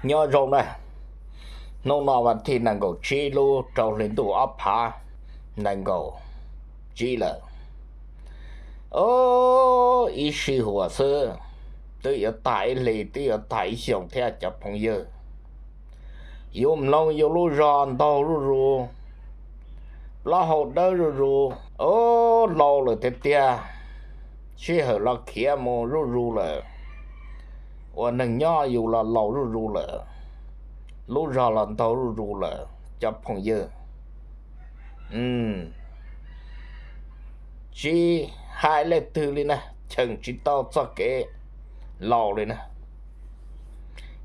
Nyob zoo na, hnub no vas thij nees nkaum tsib lub rau hli ntuj ob phav nees nkaum tsib lawm. O, ib sij huam xwb, twb yuav tag ib hlis, twb yuav tag ib xyoos thiab cov phooj ywg. Yus mloog yus lub zog ntaug zuj zus, plaub hau dawb zuj zus, o, laus lawm tiag tiag, sij hawm los khiav mus zuj zus lawm, ua neeg nyob yus los laus zuj zus lawm, lub zog los ntaug zuj zus lawm cov phooj ywg. Tsis hais leej twg li na, cheem tsis tau txoj kev laus li na.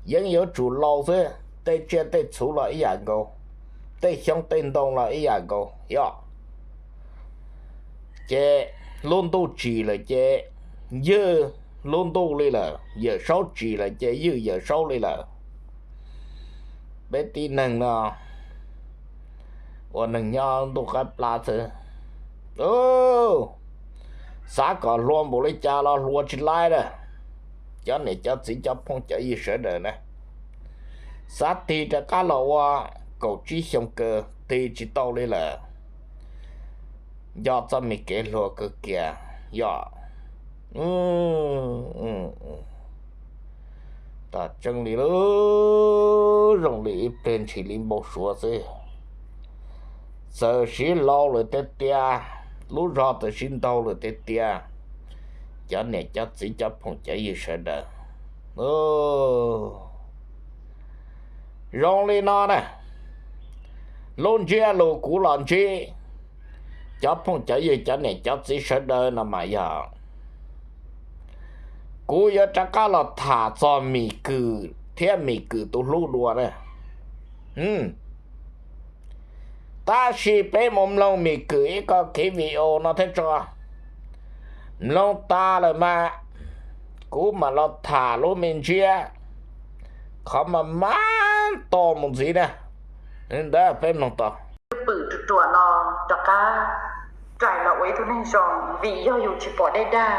Yeej yuav tsum laus xwb, tej tsiaj tej txhu los ib yam nkaus, tej xyoob tej ntoo los ib yam nkaus yom. Ces lub ntuj tsim lawm ces ywg lub ntuj li lawm, Yawm Saub tsim lawm ces ywg Yawm Saub li lawm. Peb tib neeg no ua neeg nyob ntuj qab plab xwb, xav kom hluas npaum li cas los hluas tsis laib na. Cov niam cov txiv cov phooj cov ywg sawv daws na, xav tig rov qab los ua kaum tsib xyoo kaw tig tsis tau li lawm. Nco txoj me kev hluas kawg kiag yom. Tam tseeb li, zoo li ib pliag ntshis li npau suav xwb. Txawm siv laus lawm tiag tiag, lub zog txawm siv ntaug lawm tiag tiag, cov niam cov txiv cov phooj cov ywg sawv daws, zoo li no na, lub ntsiab lus kuv los ntsib cov phooj cov ywg cov niam cov txiv sawv daws no mas yog kuv yuav rov qab los tham txog Mim Kwm thiab Mim Kwm tus hlub dua na. Tab sis peb mus mloog Mim Kwm ib qho kev video no thiab tso. Mloog tas lawm mas kuv mam los tham lub me ntsiab, qhov mas mas to mus ntxiv na. Ntawd peb mloog tau. Pwm ruam ruam no rov qab rais los ua ib tug neeg zoo vim yog yus tsis pom dej dag,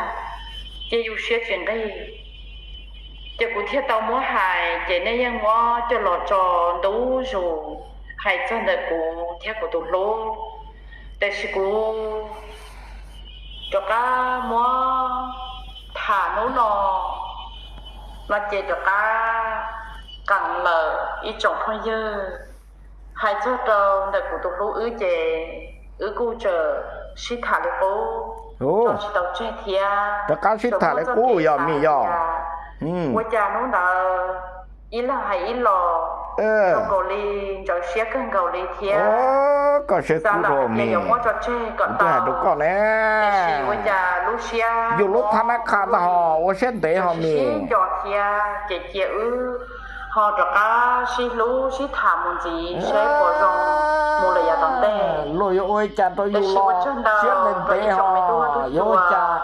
ces yus siab tsis nqig. Ces kuv thiaj tau muab hais ces nej yeej muab coj los tso ntu zus hais txog ntawm kuv thiab kuv tus hlub. Tiam sis kuv rov qab muab tham hnub no, no ces rov qab qees lawm ib tsoom phooj ywg. Hais txog rau ntawm kuv tus hlub wb ces wb kuj tseem sib tham li qub, tso tsis tau tseg thiab. Rov qab sib tham li qub yog Mim yog. Ua cas hnub ntawd ib leeg hais ib los, zoo nkaus li ntxhov siab kawg nkaus li thiab. Koj siab kub rau Mim, yuav muab tso tseg kom tau rau koj ne. Tiam sis ua cas lub siab, yus lub thab nab qha ntag ho ua siab ntev ho Mim. Nco thiab ces cia wb ho rov qab sib hlub sib tham mus ntxiv seb puas zoo mus lawm yav tom ntej. Luag yuav ua li cas rau yus los siab ntev ntev ho, yuav ua cas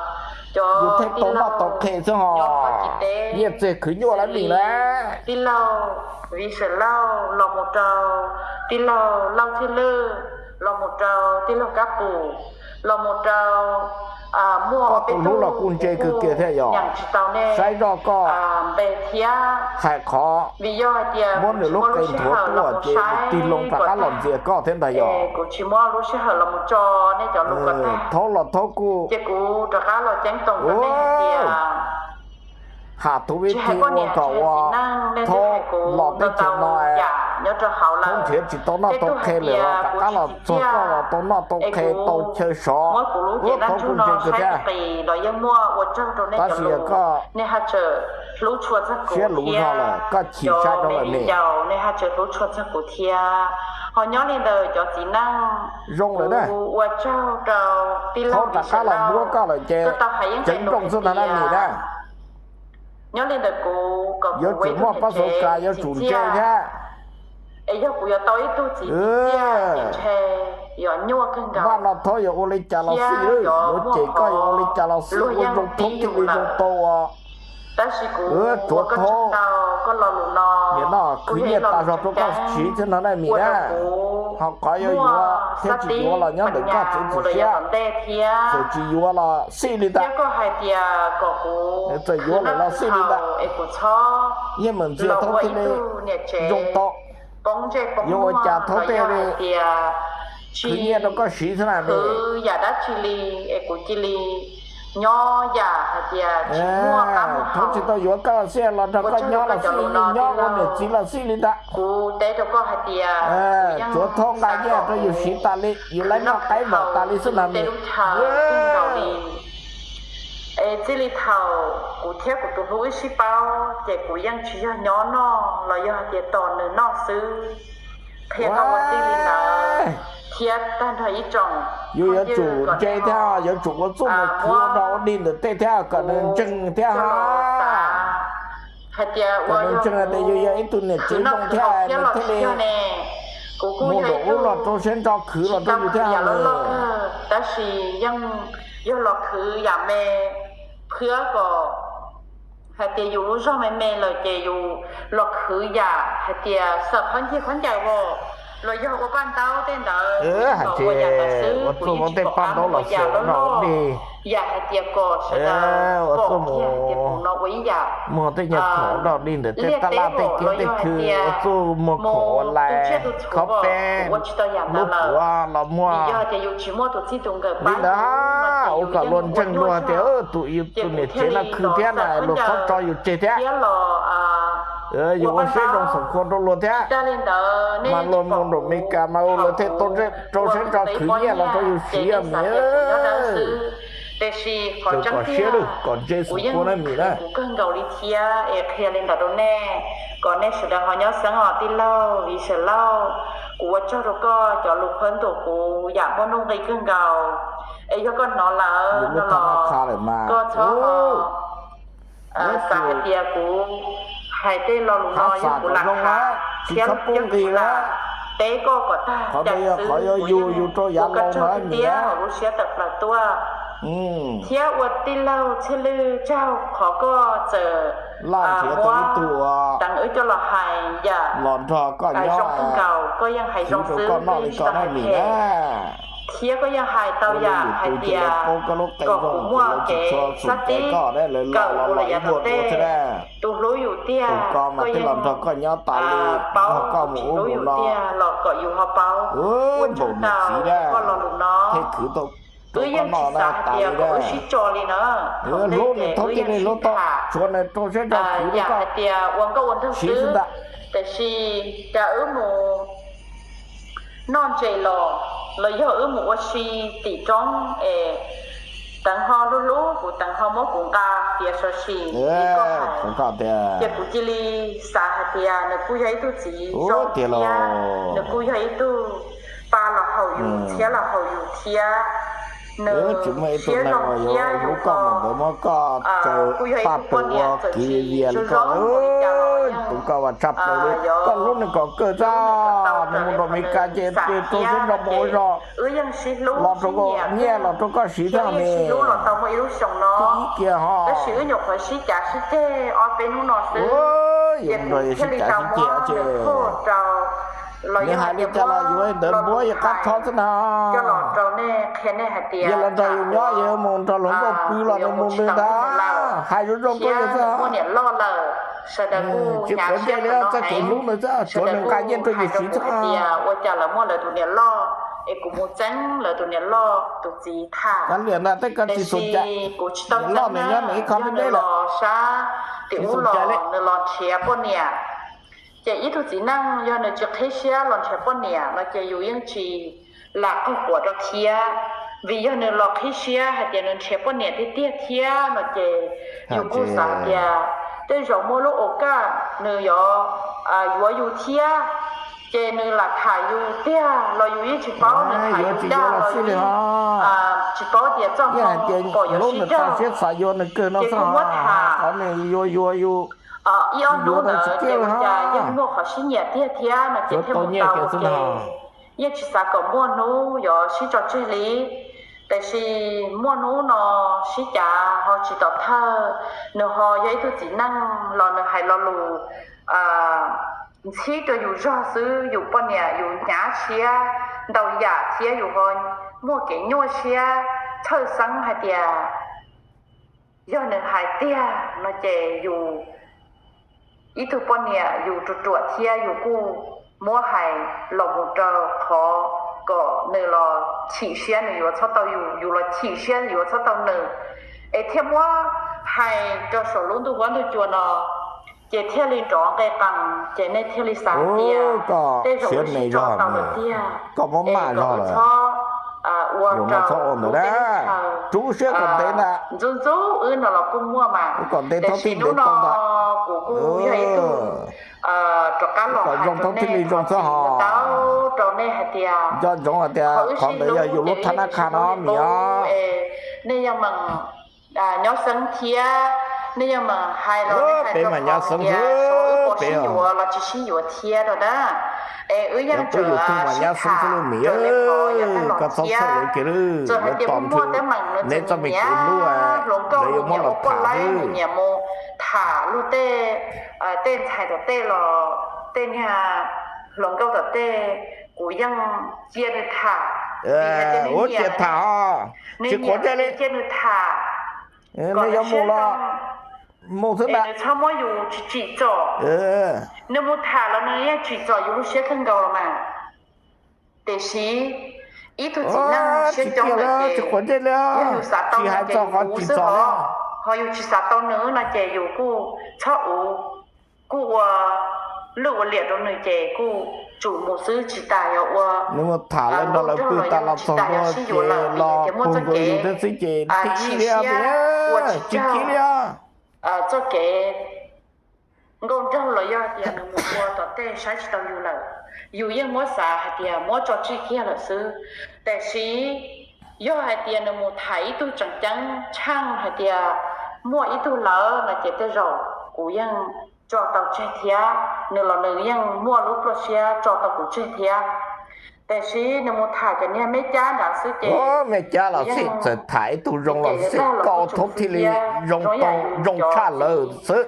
yus thiaj tau noj tau qhe xwb ho. Nyiaj txiag khwv nyuaj lawm Mim na. Tij laug Viv Xeem Lauj los mus rau tij laug Lauj Txhiaj Lwj, los mus rau tij laug Kab Pum, los mus rau muaj peb tug kuj nyeem tsis tau nej npe thiab. Hais qhov vim yog hais tias muab nws lub qe nthuav tuaj ces nws tig loo rov qab los ntxias koj thiab ntag yog. Kuv tsis muab lub sij hawm los mus tso nej cov lus kom tag, thaub los thaub kuj ces kuv rov qab los ceeb toom rau nej hais tias ham tus vib thi ua kom ua thaub los teb chaws no, thaub nrhiav tsis tau noj tau qhe lawm los rov qab los txog koj los tau noj tau qhe tau chaw sov. Ua thaub kuj ntse kawg thiab. Tab sis yog koj siab luv zog lawm koj chim sai rau lawm ne. Ho nyob li ntawd cov txiv neej zoo lawm na, ua tsaug rau tij laug rov qab los muab koj lawm ces ceev nrooj xwb ntag na Mim na. Nyob li ntawd kuv kom yuav tsum muaj pab xauv kas yuav tsum ntse thiab. Es yog kuv yuav tau ib tug txiv txiv txiaj ces ntshe yuav nyuaj kawg nkaus. Vaj no thaub yuav ua li cas los xij, yuav cem koj yuav ua li cas los xij, ua zoo thaub thiaj li zoo tau. Tab sis kuv tsuav thaub, koj lo lus no, nim no khwv nyiaj tas zog rau koj siv thiab no na Mim na. Ho qhov yuav yuav thiab tsis yuav los nyob ntawm koj txiv txim siab, txawm tsis yuav los xij li ntawd. Txawm yuav lawm los xij li ntawd. Yeej meem ntxias Thaub thiaj li zoo tau. Yuav ua cas Thaub thiaj li khwv nyiaj rau koj siv xwb na. Yam dab tsi li es kuv cia li nyob yam hais tias tsis muaj qab muaj hau. Thaub tsis tau yuav koj xwb, los nrog koj nyob los xij li, nyob ua niam txiv los xij li ntag. Kuv teb rau koj hais tias tsuav Thaub nqa nyiaj rau yus siv tas li, yus laib noj qaib npaum tas li xwb na. Txij li thaum kuv thiab kuv tus hlub wb sib paub ces kuv yeej tsis yog nyob noj los yog hais tias tos nws noj xwb. Qhia koj ua tij li ntawd thiab tag nrho ib tsoom, yus yuav tsum ntse thiab, yuav tsum ua txuj mus khwv ua dog ua dig ntawm tej thiab kom nws ntseeg thiab. Hais tias kom nws ntseeg tias yus yog ib tug niam tsev zoo thiab nws thiaj li mus nraum ub los rau siab ntso khwv los rau yus thiab. Tab sis yeej yog los khwv yam me phwab kom hais tias yus lub zog me me lawm ces yus los khwv yam hais tias xaws qhov ncig qhov ncaws os, los yog ua paj ntaub tej ntawd, hais tias ua txuj muab tej paj ntaub los xaws ua dog ua dig, yam hais tias kom sawv daws pom kiag tias kuv no ua ib yam muag tej nyuag khoom dog dig ntawm tej taj laj tej kiab tej khw, ua txuj muag khoom ua lais khob peb lub puav los muag li ntawd, ua kom luag ntseeg luag tias tus niam tsev no khwv thiab na, luag txhob tso yus tseg thiab. Yus ua siab zoo xoom khuas rau luag thiab, mas luag mus nraum Meskas mas luag thiaj rau siab ntso khwv nyiaj los rau yus siv os. Tiam sis qhov tseeb kom siab lawm kom ntse xoom khuas na Mim na. Kuv kawg nkaus li thiab es qhia li ntawd rau nej kom nej sawv daws ho nyob xeeb os tij laug Viv Sawm Lauj. Kuv ua tsaug rau koj cov lus qhuab ntuas kuv yam muaj nuj nqis kawg nkaus, es yog koj hnov lawm no los koj txhob xav hais tias kuv hais tej lo lus no yog kuv lam khav thiab yog kuv lam teb koj kom tag cai xwb, kuv yeej ua koj tsaug tiag tiag hauv lub siab tawm plaws tuaj. Thiab ua tij laug Txhiaj Lwj tsaug qhov koj txawm muab teev wb coj los hais yam zoo kawg nkaus, koj yeej hais zoo xwb, koj yeej tsis tau hais phem, thiab koj yeej hais tau yam hais tias kom kuv muaj kev sab tib kawm kuv los yav tom ntej. Tus hlub yus tiag koj yeej paub, tus tsis hlub yus tiag los kom yus ho paub. Ua tsaug ntau koj lo lus no. Wb yeej tsis xav hais tias kom wb sib tso li na, thaum ntej ces wb yeej sib tham, yam hais tias ua nkauj ua nraug xwb, tiam sis cas wb mus noj ntses los, los yog wb mus ua si tim roob es Teev ho hlub hlub kuv, Teev ho muab kuv nqa tiav so si, ces kuv cia li xav hais tias nws kuj yog ib tug txiv zoo thiab, nws kuj yog ib tug pa los haum yus, txhiab los haum yus thiab, nws siab zoo thiab yus ho kuj yog ib tug poj niam txawm tsis zoo zoo li cas los yeej, koj hlub nws kom kawg txaj, nws mus nram Meskas ces rau siab ntso mus ua zog, wb yeej sib hlub los rau koj nyiaj los rau koj siv thiab, sib hlub los tau muaj ib lub xyoo no, tab sis wb nyuam qhuav sib cav sib ceg ob peb hnub no xwb, ces kuv thiaj li tau muab nws phoj rau los yog hais tias muab ntawv npuab yog qab rhob xwb na, coj los rau nej, qhia nej hais tias yog los nrog yus nyob yog mus nrog luag nkauj pw los nws mus nws ntag, hais zoo zoo rau yus xwb, muaj niam loj lawm, sawv daws kuj hnyav siab li txoj kev hlub nws xwb, tsuav nws nqa nyiaj rau yus siv xwb hais tias ua cas lawv muaj lawv tus niam loj es kuv mus txeeb lawv tus niam loj tus txiv tham, tab sis kuv tsis tau txeeb na, yog nws los sab tim ub los nws los nrhiav poj niam. Ces ib tug txiv neej yog nws tsis qhib siab los nrhiav poj niam no ces yus yeej tsis lam qaug quav rau thiab, vim yog nws los qhib siab hais tias nws nrhiav poj niam tiag tiag thiab no ces yus kuj xav tias tej zaum muaj lub ua kaj nws yuav yuav yus thiab, ces nws lam tham yus tiag los yus yeej tsis paub, nws tham yus dag los yus yeej tsis paub tias txoj hmoo pom yuav sib raug, ces kuj muab tham ib ob hnub ntawd ces ua cas yeej muaj qhov sib nyiam tiag thiab no ces thiaj mus tau ua ke. Yeej tsis xav kom muaj hnub yuav sib tso tseg li, tiam sis muaj hnub no sib cav ho tsis tom thawj, nws ho yog ib tug txiv neej los nws hais lo lus ntxhib rau yus zog xwb, yus poj niam yus hnyav siab ntau yam thiab yus ho muaj kev nyuaj siab txhawj xeeb hais tias yog nws hais tiag no ces yus ib tug poj niam yus ruam ruam thiab yus kuj muab hais los mus rau qhov kom nws los chim siab nws yuav txhob tau yus, yus los chim siab yuav txhob tau nws, es thiaj muab hais rau saum lub ntuj huab ntuj cua no, ces thiaj li nrov nqe qees, ces nej thiaj li xav tias tej zaum lub siab tso tau lawm tiag, es kom wb txhob ua rau lub teb lub chaw ntxub ntxub wb no los kuj muaj mas. Tiam sis hnub no kuv kuj yog ib tug rov qab los hais rau nej qhov txhia tau rau nej hais tias qhov wb sib hlub ces wb sib hlub li qub es nej yeej meem nyob xeeb thiab, nej yeej meem hais los nej hais rau qhov tias wb puas sib yuav los tsis sib yuav thiab rau na. Es wb yeej tseem sib tham raws li qhov yav tag los thiab. Txawm hais tias muaj teeb meem no txawm nyiam hluas nkauj nyiam ua poj laib nyiam mus tham luag tej, tej ntxhais tom tej los tej niag hluas nkauj tom tej, kuv yeej cia nws tham. Vim hais tias nws nyiam, nws nyiam ces cia nws tham kom nws siab zoo, es nws txhob muab yus tsis tsim txom. Nws mus tham los nws yeej tsim txom yus lub siab kawg nkaus los mas. Tiam sis ib tug txiv neej siab coob lawm ces yog yus xav tau nws ces yus ua xwb hos, ho yus tsis xav tau nws no ces yus kuj txhob ua, kuj ua lwj ua liam rau nws ces kuj tsum mus xwb tsis tas yog ua, nws mus tham lawv nrog lawv pw tas los txog ntua ces los pug nkaus yus thiab xwb ces thib ib li, tsis kiv li os. Txoj kev nkauj nraug los yog tias nws mus ua tom tej saib tsis taus yus lawm, yus yeej muab xav hais tias muab tso tseg kiag lawm xwb. Tiam sis yog hais tias nws mus tham ib tug tseem ceeb tsheej hais tias muaj ib tug lawm no ces tej zaum kuv yeej tso tau tseg thiab, nws los nws yeej muaj lub pluaj siab tso tau kuv tseg thiab. Tiam sis nws mus tham cov niag me cab nrad xwb ces me cab los xij txawm tham ib tug zoo los xij koj thoob thiaj li zoo tau zoo tshaj lawm xwb.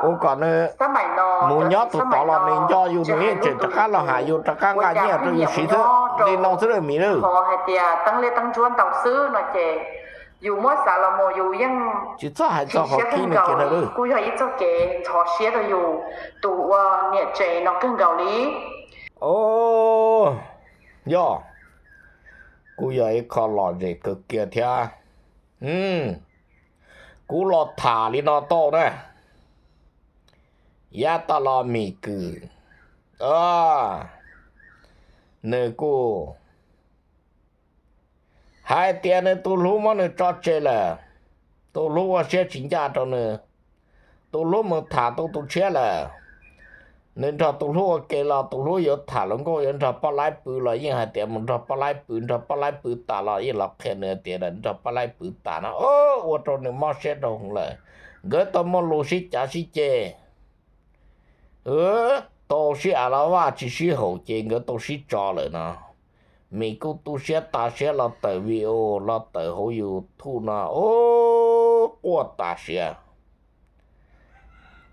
Ua kom nws mus nyob tus tod los nws nco yus, nws yeej tseem rov qab los hais yus, rov qab nqa nyiaj rau yus siv xwb. Li no xwb lawm Mim lawm. Hais tias teeb liab teeb ntsuab ntau xwb no ces yus muab xav los mus yus yeej tsis txhob hais txog qhov khib no kiag lawm. Kuj yog ib txoj kev ntxhov siab rau yus tus ua niam tsev no kawg nkaus li. Yog, kuj yog ib qho lom zem kawg kiag thiab. Kuv los tham li no tau na, yav tas los Mim Kwm, nws kuj hais tias nws tus hlub muab nws tso tseg lawm, tus hlub ua siab tsis ncaj rau nws, tus hlub mus tham tau tus tshiab lawm. Nws nrog tus hlub ua ke los tus hlub yuav tham hluas nkauj yuav nrog poj laib pw los yeej hais tias mus nrog poj laib pw, nrog poj laib pw tas los yeej los qhia nws tias nrog poj laib pw tas no, ua rau nws mob siab rau hwv lawm. Nkawd tau muaj lus sib cav sib ceg, tau sib a la vaj tsis sib haum ces nkawd tau sib tso lawm no. Mim kuj tu siab tas siab los tawm video los tawm hauv YouTube no, quaj tas siav.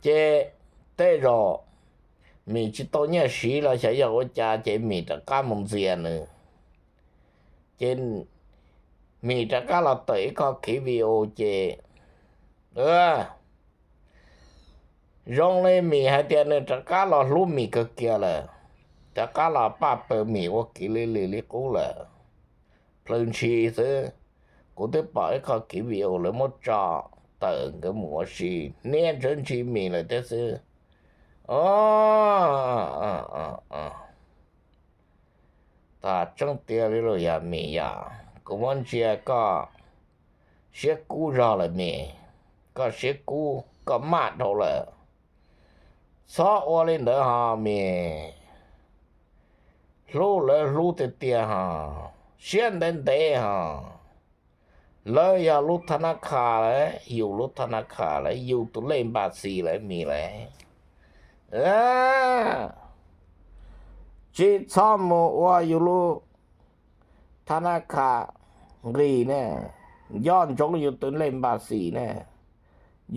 Ces tej zaum Mim tsis tau nyiaj siv los xyov yog ua cas ces Mim rov qab mus ntxias nws. Ces Mim rov qab los tawm ib qho khiv video ces zoo li Mim hais tias nws rov qab los hlub Mim kawg kiag lawm, rov qab los paj paws Mim ua kiv li lwm li qub lawm. Plhws ntshis xwb, kuv twb pom ib qho khiv video lawv muab tso tawm nkawd mus ua si, niaj ntshawv ntshis Mim lawm thiab xwb. Tas tseeb tiag li los yog Mim yom, kuv muab ntsia koj siab kub zog lawm Mim, koj siab kub koj maj dhau lawm. Txhob ua li ntawd ho Mim, hlub lawv hlub tiag tiag ho, siab ntev ntev ho. Lawv yog lub thab nab kha lawm, yus lub thab nab kha lawm, yus tus lej npa xis lawm Mim lawm. Tsis txhob mus ua yus lub thab nab kha nqis ne, nco ntsoov yus tus lej npa xis ne,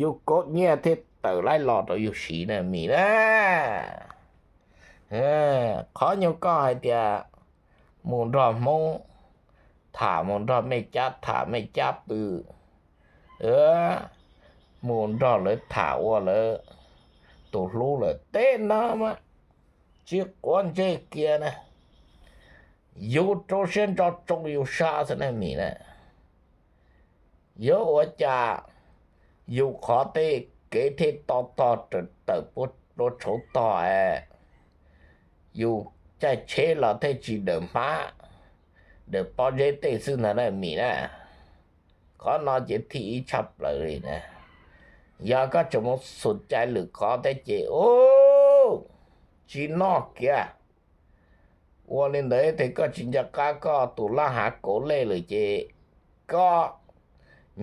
yus kav nyiaj thiaj tawm laib los rau yus siv ne Mim na. Qhov nyuag koj hais tias mus nrog Hmoob tham, mus nrog mej cab tham mej cab pw, mus nrog lawv tham ua lawv tus hlub lawm, tej no mas tsis quav ntsej kiag na, yus rau siab ntso tsoo yus sab xwb na Mim na. Yuav ua cas yus qhov tej kev thiaj to tog tawm puag dua tshauv tog es yus caij tsheb los thiaj tsis dawm hmab dawm pob zeb tej xwb ntag na Mim na. Qhov no ces thib ib tshaj plaws li na. Yog koj tseem mus xum cai lwm qhov thiab ces ub, tsis noj kiag. Ua li ntawd ces koj tsis nco qab koj tus laj hav kauv lej lawm ces koj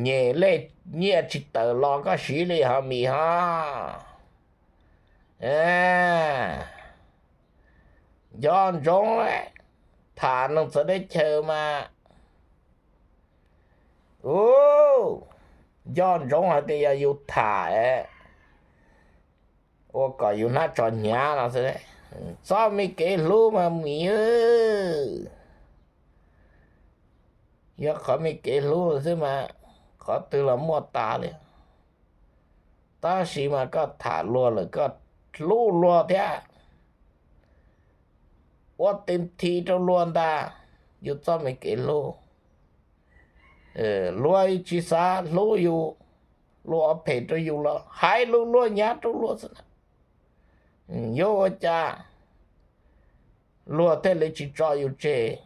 nyem lej nyiaj tsis tawm los koj siv li ho Mim ho. Nco ntsoov lawm, tham neeg txawv teb chaws mas ub, nco ntsoov hais tias yog yus tham ua kom yus hnab tso hnyav no xwb. Txoj me kev hlub mas Mim, yog qhov me kev hlub xwb mas qhov twg los muaj tas li. Tab sis mas koj tham luag lawm koj hlub luag thiab ua tes thim rau luag ntag, yus txoj me kev hlub. Luag tsis xav hlub yus, luag ua phem rau yus los hais lus luag hnyav rau luag xwb na. Yuav ua cas luag thiaj li tsis tso yus tseg?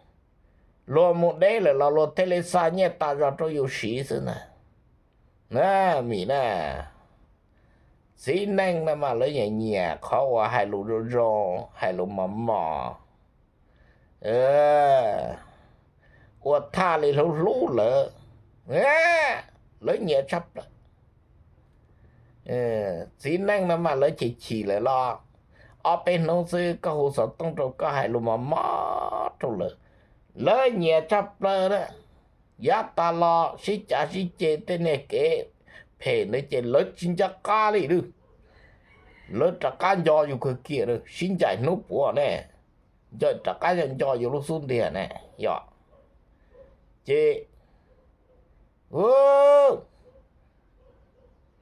Luag mus deb lawm los luag thiaj li xa nyiaj tas zog rau yus siv xwb na. Na, Mim na, txiv neej no mas lawv nyiam nyiam qhov uas hais lus zoo zoo, hais lus mos mos, ua thaj li hlub hlub lawv, lawv nyiam tshaj plaws. Txiv neej no mas lawv chim chim lawm los ob peb hnub xwb koj hu xov tooj rau koj hais lus mos mos rau lawv, lawv nyiam tshaj plaws na. Yav tas los sib cav sib ceg tej niag kev phem ntawd ces lawv tsis nco qab li lawm. Lawv rov qab nco yus kawg kiag, sib ncaim hnub puav ne, nco rov qab nco yus lub xub ntiag ne. Yog ces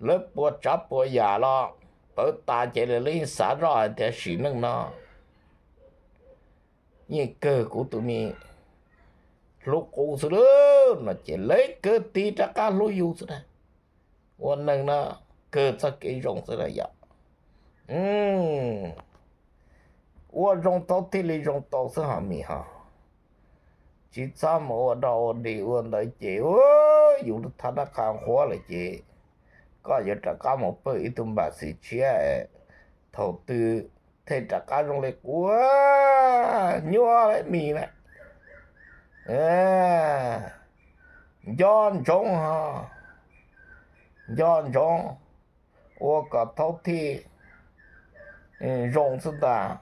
lawv puas tsav puas yam los pawv tas ces lawv yeej xav zoj hais tias sim neej no yeej kawg kuv tus me hlub qub xwb lauj no ces lawv kawg tig rov qab hlub yus xwb na. Ua neeg no kawg txoj kev zoo xwb na yom. Ua zoo tau thiaj li zoo tau xwb hos Mim hos. Tsis txhob mus ua dog ua dig ua ntawd ces yus thaj dab qha nqhuab lawm ces koj yuav rov qab mus pawg ib tug npam xis tshiab, thaum twg thiaj rov qab zoo li qub nyuaj li Mim na. Nco ntsoov ho, nco ntsoov ua kom thaub thij zoo xwb ntag.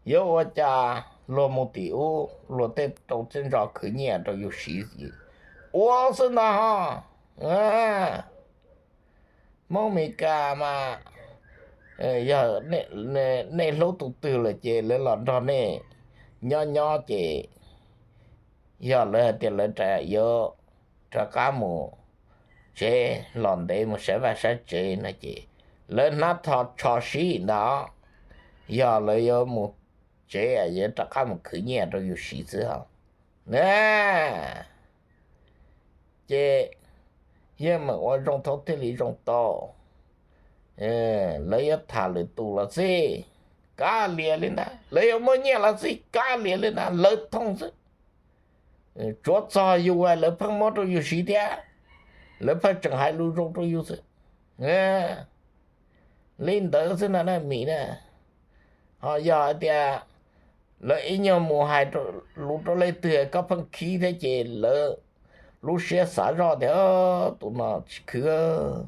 Yuav ua cas luag mus tim ub luag tej rau tej ntso khwv nyiaj rau yus siv ua xwb ntag ho. Hmoob Mes Kas mas yog nej hlub tus twg lawm ces lawv los nrog nej nyob nyob ces yog lawv hais tias lawv yuav rov qab mus tsev los ntev mus saib vaj saib tsev no ces lawv hnab tho tsho sib ntag. Yog lawv yuav mus tsev yuav rov qab mus khwv nyiaj rau yus siv xwb os. Na, ces yeej meem ua zoo thaub thiaj li zoo tau. Lawv yuav tham lwm tus los xij, kav liam li ntag. Lawv yuav muab nyiaj los xij, kav liam li ntag, lawv thooj xwb. Tsuav txog yus lawv pheej muab rau yus siv thiab, lawv pheej tseem hais lus zoo rau yus xwb. Li ntawd xwb no na Mim na. Ho yog hais tias lawv ib nyuag mus hais lus rau leej twg koj pheej khib thiab ces lawv lub siab xav zoj tias tus no tsis khwv,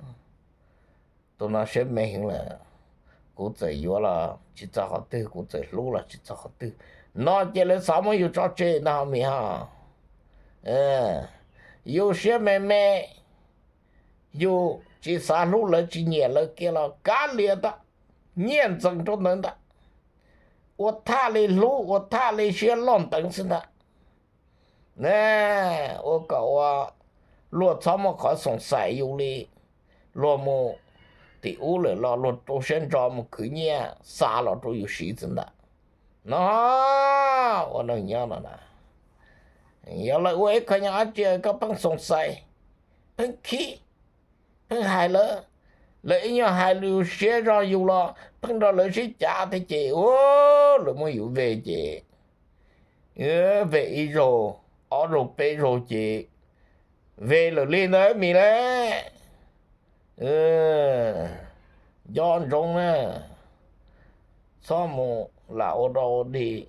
tus no siab me heev lawm, kuv txawm yuav los tsis txog qhov twg, kuv txawm hlub los tsis txog qhov twg no ces lawv xav muab yus tso tseg ntag ho Mim ho. Yus siab me me, yus tsis xav hlub lawv tsis nyiam lawv kiag los kav liam ntag, nyiaj ntxees rau ntawd ntag. Ua thaj li hlub ua thaj li siab loj nteev xwb ntag. Na, ua kom ua luag txhob muaj qhov xoom xaim yus li. Luag mus tim ub lawm los luag rau siab ntso mus khwv nyiaj xa los rau yus siv xwb ntag. No, ua neej nyob no na, yog lawv ua ib qho nyob dab tsi koj pheej xoom xais, pheej khib, pheej hais lawv, lawv ib nyuag hais lus siab zog yus los pheej nrog lawv sib cav thiab ces ua lawv muab yus ve ces ve ib zaug, ob zaug peb zaug ces ve lawm li ntawd mis le. Nco ntsoov na, txhob mus lam ua rau ua dig.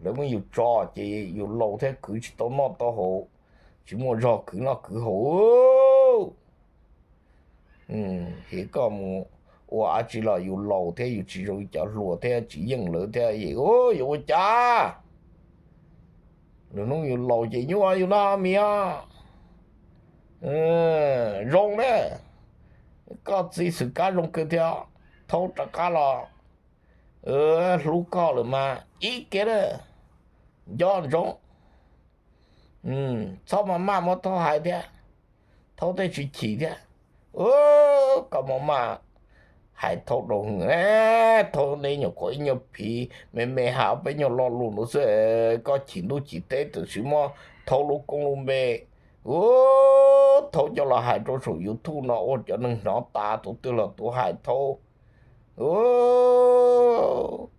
Lawv muab yus tso ces yus laus thiab khwv tsis tau noj tau haus, tsis muaj zog khwv noj khwv haus. Ces koj mus ua dab tsi los yus laus thiab yus tsis zoo li cov hluas thiab tsis yeej lawv thiab es yuav ua cas? Lwm hnub yus laus ces nyuaj yus no mis os. Zoo na, koj txiv xwm kab zoo kawg thiab, thaub rov qab los hlub koj lawm mas ib kiag na, nco ntsoov. Txhob maj maj muab thaub hais thiab, thaub thiaj tsis chim thiab. Koj maj maj hais thaub rau hwv, thaub neb nyuam qhuav ib nyuag phiv me me hais ob peb nyuag lo lus ntawd xwb, koj chim ntuj chim teb tam sim muab thaub lub koob lub npe, thaub coj los hais rau saum YouTube no ua cov neeg hnov tas tus twg los tus hais thaub.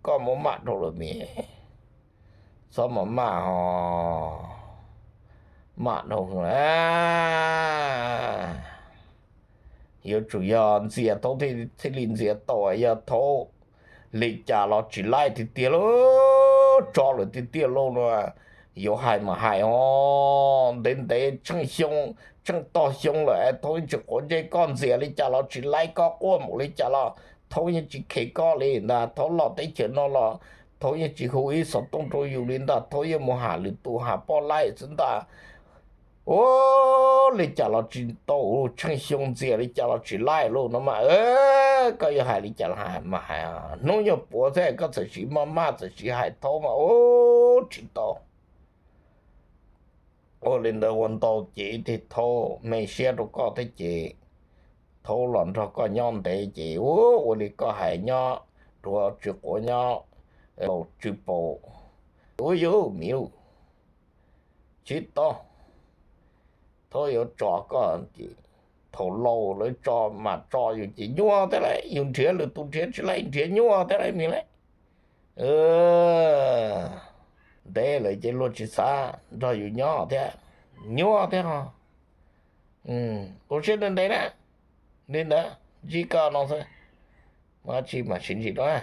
Koj maj maj dhau lawm mis, txhob maj maj ho maj dhau. Yuav tsum yog ntxias thaub thiaj li ntxias tau, yog thaub li cas los tsis laij tiag tiag lauj, tso lawm tiag tiag lauj no. Yuav hais mas hais os, ntev ntev tsheej xyoo, tsheej tog xyoo lawm es thaub yeej tsis quav ntsej, koj ntxias li cas los tsis laij, koj quaj npaum li cas los thaub yeej tsis khes koj li ntag. Thaub los teb chaws no los thaub yeej tsis hu ib xov tooj rau yus li ntag, thaub yeej mus ham lwm tus ham poj laij xwb ntag. Ua li cas los tsis tau, tsheej xyoo ntxias li cas los tsis laij lauj no mas. Koj yuav hais li cas los hais mas hais, hnub nyoog puav xwb koj txawm sim maj maj txawm sim hais thaub mas ua tsis tau. Ua li ntawd ua ntau ces ib teg thaub me siab rau koj thiab ces thaub los nrog koj nyob ntev ces ua li koj hais nyob rua tsw quav nyob laus tsw paus. Ua yus mis, tsis tau, thaub yuav tso koj ces thaum laus lawv tso mas tso yus ces nyuaj thiab lauj, yus nrhiav lwm tus nrhiav tsis laij nrhiav nyuaj thiab lauj mis lauj. Ntev lawm ces luag tsis xav nrog yus nyob thiab, nyuaj thiab ho. Ua siab ntev ntev na, li ntawd ntsib koj no xwb, muaj dab tsi mam sib ntsib dua.